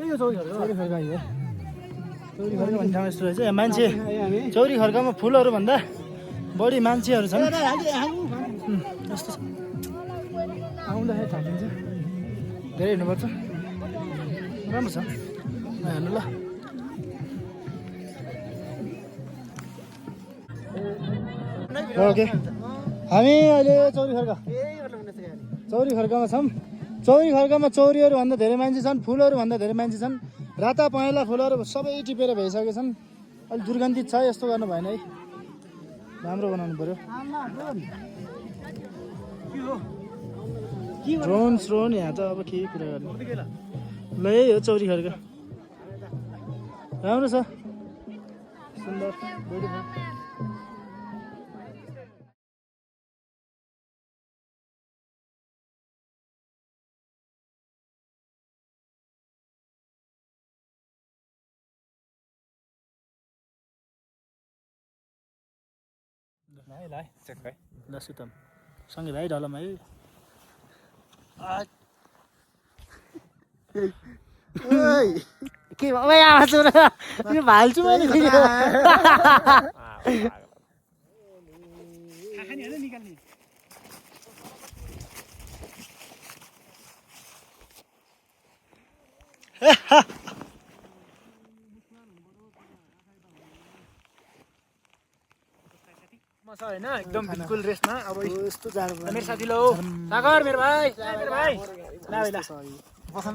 यो चौरी खर्का चौरी खर्का यो चौरी खर्का भन्ने ठाउँ यस्तो रहेछ मान्छे चौरी खर्कामा फुलहरू भन्दा बढी मान्छेहरू छन् यस्तो छ आउँदाखेरि थाकिन्छ धेरै हिँड्नुपर्छ राम्रो छ हेर्नु ल ओके हामी अहिले चौरी खर्कामा छौँ चौरी खर्कामा चौरीहरू भन्दा धेरै मान्छे छन् फुलहरू भन्दा धेरै मान्छे छन् राता पहेँला फुलहरू सबै टिपेर भइसकेका छन् अलिक दुर्गन्धित छ यस्तो गर्नु भएन है राम्रो बनाउनु पर्यो ड्रोन यहाँ त अब के कुरा गर्नु ल यही हो चौरी खर्का राम्रो छ सुन्दर ल सुतम सँगै भाइ ढलम है के भयो आवाज यो भाल्छु मैले छ हैन एकदम बिल्कुल रेस्टमा अब यस्तो जाडो मेरो साथी लो सागर मेरो भाइ ल भाइ ल बस्नु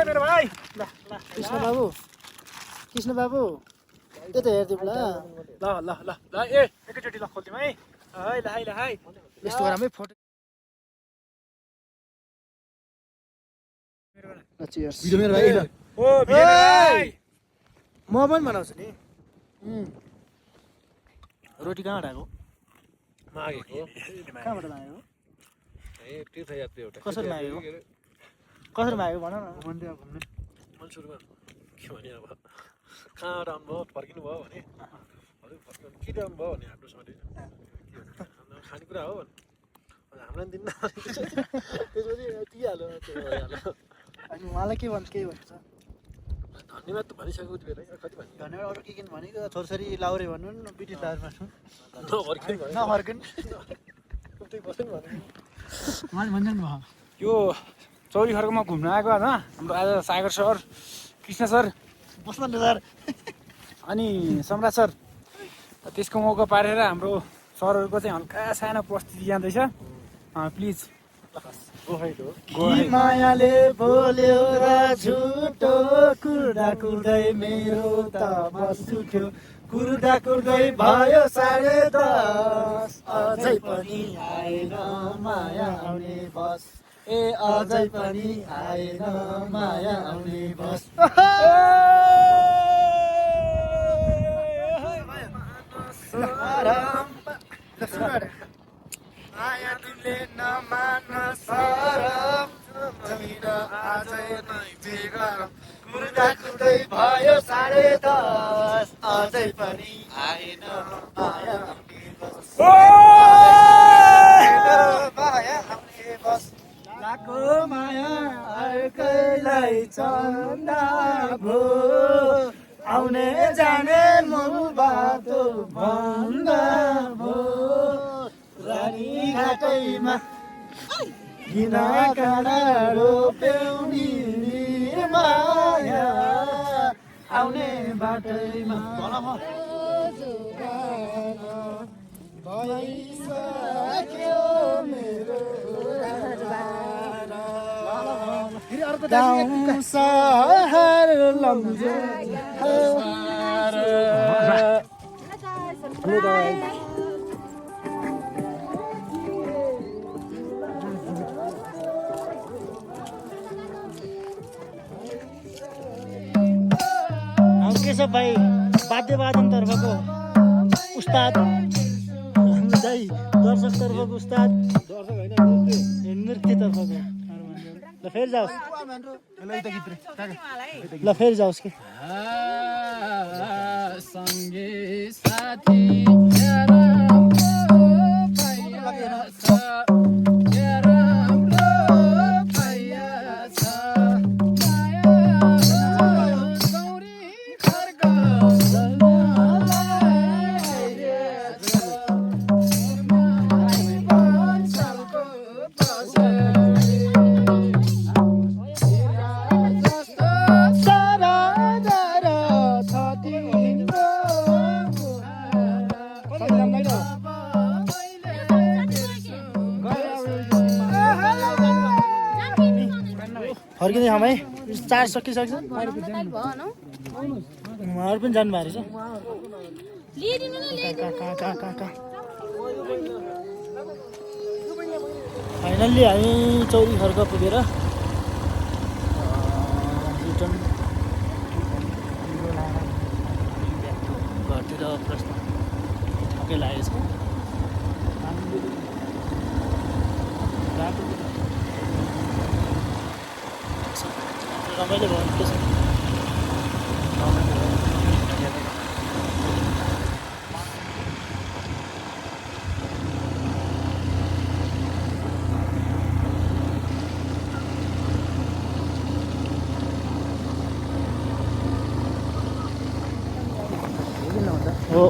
मेरो भाइ ल कृष्ण बाबु त्यता हेर्दिउँ ल ल ल ल ल ए एकैचोटि ल खोल्दिउँ है ल है यस्तो गरामै फोटो चियर्स भिडियो मेरो भाइ ओ भाइ म पनि बनाउँछु नि रोटी कहाँबाट आएको मागेको कहाँबाट मागेको ए तीर्थयात्री एउटा कसरी मागेको कसरी मागेको भन न मन्दिर घुम्ने मन सुरुमा के भने अब कहाँबाट आउनुभयो फर्किनु भयो भने फर्किनु के ल्याउनु भयो भने हाम्रो सधैँ खानेकुरा हो हामीलाई दिन्न त्यसपछि दिइहाल्यो अनि उहाँलाई के भन्छ केही भन्छ धन्यवाद त भनिसकेको थियो कति भन्नु धन्यवाद अरू के किन भनेको छोरछोरी लाउरे भन्नु न ब्रिटिस लाउरेमा छु नफर्किनु यो चौरी खर्कामा घुम्न आएको होइन हाम्रो आज सागर सर कृष्ण सर बस्न सर अनि सम्राट सर त्यसको मौका पारेर हाम्रो सरहरूको चाहिँ हल्का सानो प्रस्तुति जाँदैछ प्लिज मायाले बोल्यो र झुटो कुर्दा कुर्दै मेरो त बस उठ्यो कुर्दा कुर्दै भयो 10:30 अझै पनि आएन माया आउने बस ए अझै पनि आएन माया आउने बस माया तिमीले नमान सरम जमिन आजै नै बेगरम कुर्दा कुर्दै भयो 10:30 अझै पनि आएन माया आउने बस माया आउने बस लाको माया अर्कैलाई चन्दा भो आउने जाने मूल बाटो भन्दा भो रानी घाटैमा किन काँडा रोप्यौनी माया आउने बाटैमा भइसक्यो मेरो गाउँ सहर लम्जे केशव भाइ वाद्यवादनतर्फको उस्ताद हामीलाई दर्शकतर्फको उस्ताद नृत्यतर्फको ल फेरि जाओस् ल फेरि जाओस् कि सँगै साथी जाउँ है, चार्ज सकिसक्छ। टाइट भयो भन उहाँहरू पनि जानुभएको रहेछ। लिदिनु न कहाँ फाइनल्ली हामी चौरी खर्क पुगेर रिटर्न घरतिर प्रश्न ठक्कै लागेको छ। रमाइलो भयो के छ हो